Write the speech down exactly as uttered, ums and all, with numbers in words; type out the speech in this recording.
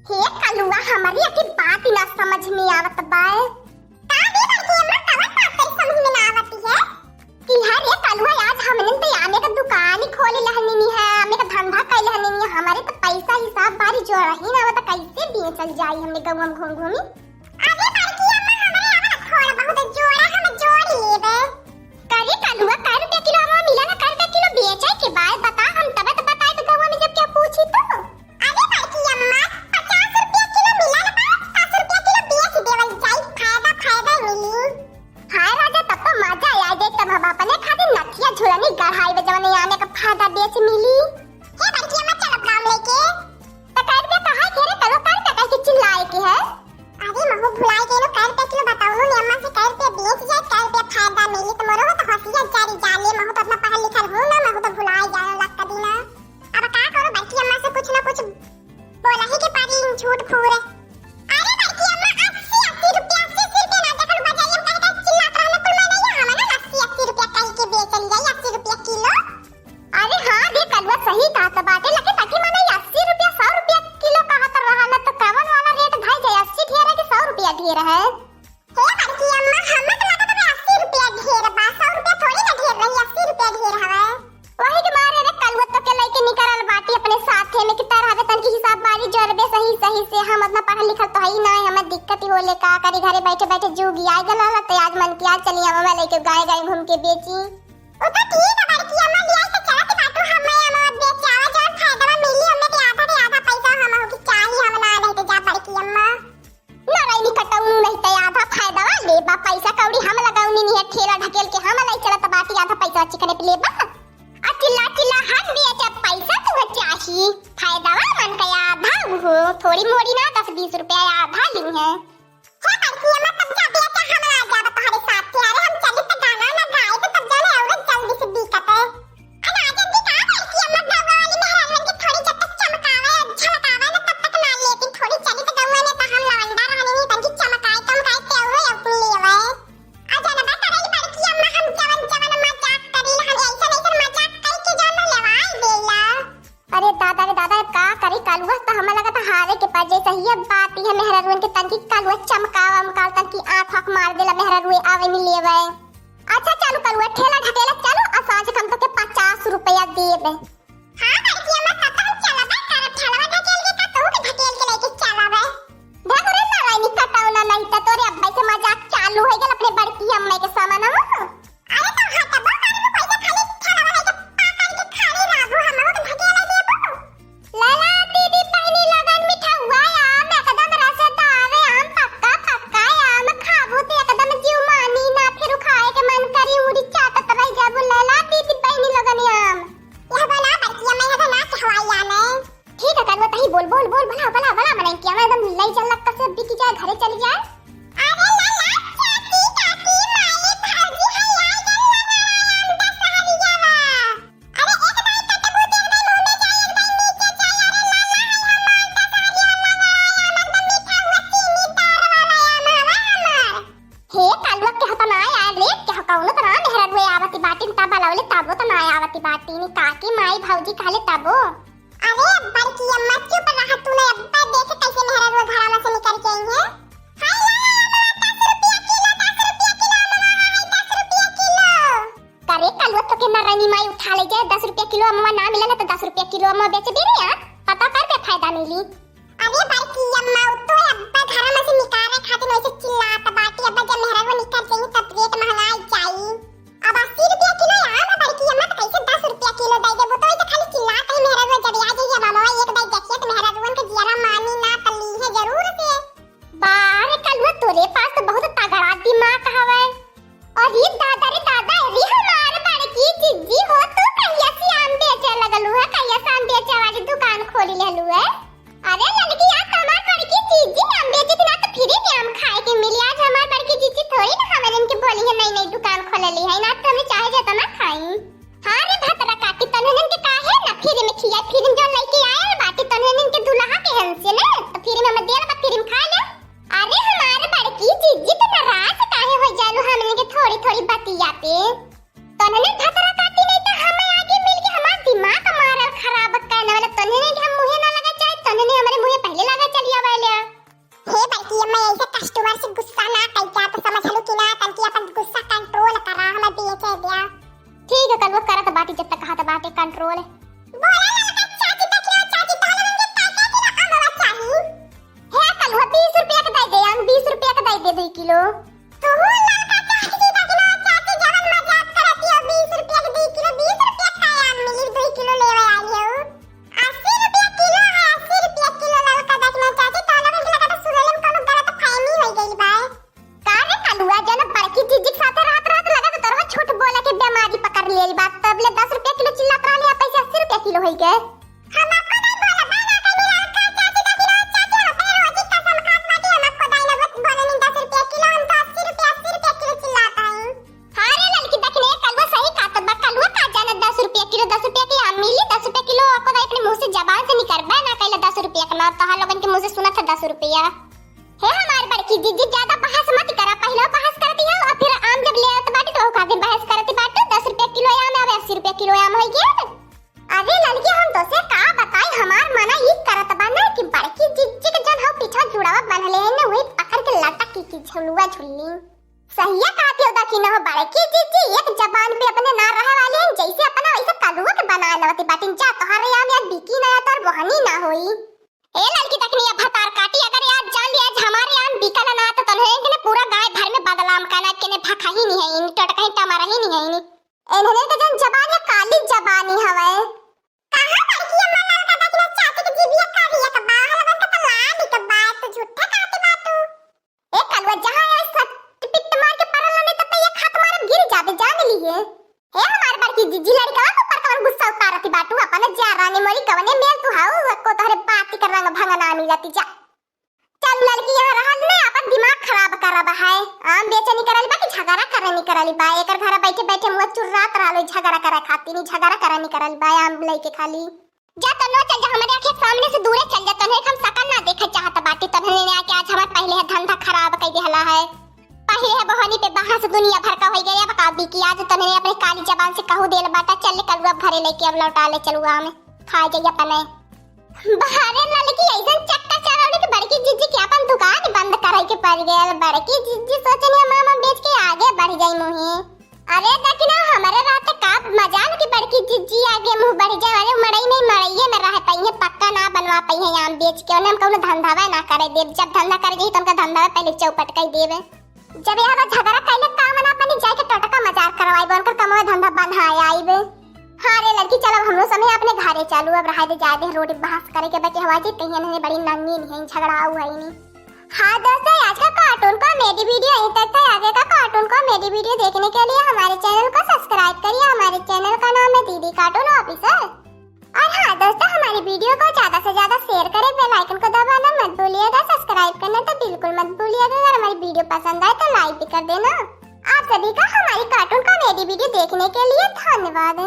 हे कलुआ, हमरी एक बात ही ना समझ में आवत बाय। का रे बड़की अम्मा, कवन बात तोरी समझ में ना आवत है? कि हरे कलुआ, आज हमने तो आमे का दुकान ही खोले लहनी है, आमे का धंधा कैले हनी है, हमरे तो पैसा हिसाब बारी जोड़ा ही ना आवत, कैसे बेचल जाई हमने गौवा में घूम घूमी? अरे बड़की अम्मा, हमरे आवा थोड़ा बहुत जोड़ा हम जोड़ लेबे। करे कलुआ, कै रुपया किलो आमवा मिला ना, कै रुपया किलो बेचे के बाय, बता, हम तबे तो बताए तो गौवा में जब क्या पूछी तो। अरे बड़की अम्मा, पचास रुपया किलो मिला ना बा, पचास रुपया किलो बेच देवल जाई, फायदा फायदा मिली। हाय राजा, तब तो मजा आ जाए, तब हम अपने खातिर नथिया झुलनी गढ़ाई बे, जवने आने का फायदा बेच मिली। हे बड़की अम्मा, चल अब गाँव लेके। तो कै रुपया कहाँ के रे कलुआ, कै रुपया कैसे चिल्लाए के है? अरे महू भुलाए गए लो, कै रुपया किलो बताओ लो, अम्मा से कै रुपया बेच जाए, कै रुपया फायदा मिली, तो मोरो तो हंसिया जारी जाले, महू तो अपना पढ़ल लिखल हूँ ना, महू तो भुलाए जाए लगता दिना। अब का करो, बड़की अम्मा से कुछ ना कुछ बोला ही के पारी झूठ फूरे। अरे बड़की अम्मा, अस्सी, अस्सी रुपया, अस्सी, अस्सी रुपया ना, देखल बजाई हम कहे चिल्लात रहले कुल में नहीं, हम ना अस्सी, अस्सी रुपया कह के बेचल जाई, अस्सी रुपया किलो। अरे हाँ रे कलुआ, सही कहत बाटे, लेकिन ताकि मने अस्सी रुपया, सौ रुपया किलो कहत रहल, तो कवन वाला रेट भाई जाए, अस्सी ढेर है कि सौ रुपया ढेर है? हे बड़की अम्मा, हमें तो लगत बा अस्सी रुपया ढेर बा, सौ रुपया थोड़ी ना ढेर रही, अस्सी रुपया ढेर हवे। वही के मारे रे कलुआ तो के लइके निकरल बाटी अपने साथे में कि तरहबे तनकी हिसाब बारी जोरबे सही सही से, हम उतना पढ़ल लिखल तो हई ना, हमें दिक्कत ही होले का करी, घरे बैठे बैठे जुग आइ गल रहल, तो आज मन किया चली हम लइके गाय गाय घूम के बेची। ओ तो ठीक है बड़की अम्मा, लिया तो चलत बाटू, हमें हम बेच आवा, जौन फायदा में मिली, हमें तो आधा के आधा पैसा हम हो कि चाही, हम ना नहीं तो जा बड़की अम्मा। ना रही कटौनू नहीं तो आधा फायदा लेबा, पैसा कौड़ी हम लगौनी नहीं है, ठेला ढकेल के हम नहीं चलत बाटी, आधा पैसा चिकने पे लेबा। आ चिल्ला चिल्ला हम बेचब, पैसा तुहे चाही, फायदा मन का आधा उहो, थोड़ी मोड़ी ना, दस बीस रुपया आधा ली है। हे बड़की अम्मा, तब जा बेटा, हम आ जाब तोहरे साथे। अरे हम चली त गाना ना गाए, तो तब जाने और जल्दी से बिकत है। अरे आ जल्दी का बड़की अम्मा, गौवा वाली मेहरान के थोड़ी जब तक चमकावे, झलकावे ना, तब तक ना लेती। थोड़ी चली त गौवा में तो हम लवंडा रहनी नहीं, तनकी चमकाए, चमकाए ते हुए अपनी लेवे। आ जाना बा करई बड़की अम्मा, हम जवन जवन मजाक करी, हम ऐसन ऐसन मजाक करके जान लेवाई देला। अरे दादा रे दादा, अब का करी, कलुआ तो हमें लगत हारे के पड़ जाई। सही है बात, ये मेहरारुअन के तनकी कलुआ चमकावा उमकाल, तनकी आँख आँख मार देला, मेहरारुए आवे नहीं लेवे। अच्छा चलू कलुआ, ठेला ढकेला चलू, आ साँझ के हम तोके पचास रुपया देबे। हाँ बड़की अम्मा, तब तो हम चलबे करब, ठेलवा ढकेल के का तू के ढकेल के लेके चलबे। भगुरे साला इनी कटौना नहीं तो तोरे अब्बा के मजाक चालू हो गल अपने बड़की अम्मा के सामने। अरे तो हटबो करबो, कैसे खाली ठेलवा लेके पाकड़ के खड़ी रहबो, हम बहुत ढकेला देबो। लैला दीदी बहिनी लगन मिठउआ आम एकदम रसदार आम, पक्का पक्का आम खाबू त एकदम जीव मानी ना, फिर खाए के मन करी, उड़ी चाटत रह जाबू। लैला दीदी बहिनी लगन आम। यह बोला बड़की अम्मा, यह ना कहवाई आम है। ठीक है कलुआ, तही बोल बोल बोल, बोला बोला बोला, मने कि आम एकदम ले चल लगता से बिक जाए, घरे चली जाए। अरे लैला, चाची, काकी, माई, भौजी, है लाई गल लगा आम दशहरिया बा। अरे एक दाई कटबू, एक दाई मुंह में जाई, एक दाई नीचे जाई। अरे लाला, है हमार दशहरी वाला आम, एकदम मीठा हुआ, चीनीदार वाला आम हवा हमार। हे कलुआ, केहू तो ना आयल रे, केहू कौनो तो ना मेहरारुए आवती बाटिन, तब बुलावले तबो तो ना आवती बाटिन, काकी माई भौजी कहले तबो। अरे बड़की अम्मा चुप रह तू, नहीं अब्बा देखे कैसे मेहरारुआ घरा में से निकल के आई है। हाय लाला, आम दस रुपया किलो, दस रुपया किलो आम है, दस रुपया किलो। करे कलुआ, तोके नरनी माई उठा ले जाए, दस रुपया किलो अमवा ना मिला ना तो दस रुपया किलो अमवा बेच दे रे यार, पता कर बे फायदा मिली। अरे बड़की अम्मा, उ तो अब्बा घर में से निकाले खातिर वैसे चिल्लात बाटी, अब्बा जब मेहरारू निकल जाई तब रेट महंगाई जाई। अब अस्सी रुपया किलो आम है बड़की अम्मा, तो कैसे दस रुपया किलो दे देबो? तो वैसे खाली चिल्लात ही मेहरारू, जब आ जाई अब अमवा एक दाई देखिए तो मेहरारुअन के जियरा मानी ना, तो ली है जरूर से। बारे कलुआ, तोरे पास तो बहुत तगड़ा दिमाग हवे। अरे दादा रे दादा, अरे हमार बड़की जिज्जी हो, तू कहिया से आम बेचे लगलू है, कहिया से आम बेचे वाली दुकान खोली लेलू है? अरे ललकी यार, तो हमार बड़की जिज्जी आम बेची थी ना, तो फ्री में आम खाए के मिली। किलो। तू ललका चाची, दखिना चाची, जवन मजाक करत हियो, बीस रुपया के दुइ किलो, बीस रुपया का आम मिली, दुइ किलो लेवे आई हो। अस्सी रुपया किलो है, अस्सी रुपया किलो ललका दखिना चाची, तो लोगन के लगत सुनले में कौनो गलत फहमी हो गई बा। का रे कलुआ, जन बड़की जिज्जी के साथे रहत रहत लगत तोरवा झूठ बोले के बीमारी पकड़ लेल बा, तब ले दस रुपया किलो चिल्लात रहले, अब कैसे अस्सी रुपया किलो होई गए? हम आपको नहीं बोला, बा ना कहीं ललका चाची, दखिना चाची, हम अपने रोजी कसम खात बाटी, हम आपको दाई ना बोले नहीं दस रुपया किलो, हम तो अस्सी रुपया, अस्सी रुपया किलो चिल्लात हैं। हाँ रे ललकी दखिना, कलुआ सही कहत बा, कलुआ का जाने दस रुपया किलो, दस रुपया के आम मिली, दस रुपया किलो आपको दाई अपने मुंह से जबान से निकरबे ना कैले दस रुपया के नाम, तोहार लोगन के मुंह से सुनत है दस रुपया। हे हमार बड़की जिज्जी, ज्यादा बहस मत करा, पहले बहस करती है और फिर आम जब ले आवत बाटी तो ओका के बहस करती बाटी, दस रुपया किलो आम है, अब अस्सी रुपया किलो आम हो गया। अरे ललकी, हम तोसे का बताई, हमार मना ई करत बा ना कि बड़की जिज्जी के जन हौ पीछा जुड़ावा बन्हले है ना, वही पकड़ के लटक के की झुलुआ झुल्ली। सहिया कहती हो दखिना हो बड़की जिज्जी, एक जबान पे अपने ना रहे वाली हैं, जैसे अपना वैसे कलुआ के बनाए लवती बाटिन। जा तोहरे आम यार बिकी ना, तोर बोहनी ना होई। ए ललकी दखिना, भतार काटी, अगर आज जान लिया आज हमारे आम बिकल ना तो तन्हे इनके पूरा गांव भर में बदनाम करना, के ने भखही नहीं है, इन टोटकही टमरही नहीं है, इन इन्हने के जन जबान या काली जबानी हवे। कहाँ बड़की अम्मा ललका दखिना चाची के जीभिया काली एक बा, हलवन का तो लाल एक बा, तो झूठा कहती बा तू। ए कलुआ, जहाँ यहाँ सट पिट मार के पड़ल रहने, तब तो एक हाथ मारब गिर जाबे, जान लिए। हे हमार बड़की जिज्जी, लड़कवा के ऊपर कवन गुस्सा उतारती बाटू, अपन जा रानी मोरी कवने मेल तू हाउ, को तोहरे बाती कर रंग भंगना मिलती जा। चल लड़की, यहाँ रहल ने अपन दिमाग खराब करब है। आम बेचे निकरल बा कि झगड़ा करे निकरल बा? एकर घर बैठे बैठे मुँह चुर्रात रहलो, झगड़ा करे खातिर नहीं, झगड़ा करे निकरल बा आम लेके खाली। जा तनो चल जा, हमारे आँखें सामने से दूरे चल जा, तन्हे हम सकल ना देखे चाहत बाटी, तन्हे ने आके आज हमार पहले है धंधा खराब कर दिहला है। पहले है बहनी पे बहस दुनिया भर का हो गया, अब का बिकी आज तन्हे अपने काली जबान से कहू देल बाटा, चल ले कलुआ घरे लेके अब लौटा ले चलुआ में खा जाइए अपने। बाहरे ललकी ऐसन चक्का चढ़ौली कि बड़की जिज्जी के अपन दुकान बंद करे के पड़ गया। बड़की जिज्जी सोचनी हम आम बेच के आगे बढ़ जाई मुही। अरे दखिना, हमरे रहते का मजाल की बड़की जिज्जी आगे मुँह बढ़ जाए। अरे मड़ई नहीं, मड़इये में रह पइहे, पक्का ना बनवा पइहे आम बेच के। उन्हें हम कौनो धंधावा ना करे देब। जब धंधा करे जाई तो उनका धंधावा पहले चौपट कर देबे। जब यहाँ झगड़ा कैले काम ना बनी, जाए के टटका मजार करवाइबे, उनकर कमवा धंधा बन्हाए आइबे। हाँ रे लड़की, चल अब हमरो समय अपने घरे चालू, अब रहा दे जाए दे, रोटी बहस करे के बचे हवा जी, कहीं नहीं बड़ी नंगी नहीं, झगड़ा आऊ है नहीं। हाँ दोस्तों, आज का cartoon comedy video यहीं तक था। आगे का cartoon comedy video देखने के लिए हमारे channel को subscribe करिए। हमारे channel का नाम है दीदी Cartoon Officer। और हाँ दोस्तों, हमारी video को ज्यादा से ज्यादा share करें, bell icon को दबाना मत भूलिएगा, subscribe करना तो बिल्कुल मत भूलिएगा। अगर हमारी video पसंद आए तो like भी कर देना। आप सभी का हमारी cartoon comedy video देखने के लिए धन्यवाद।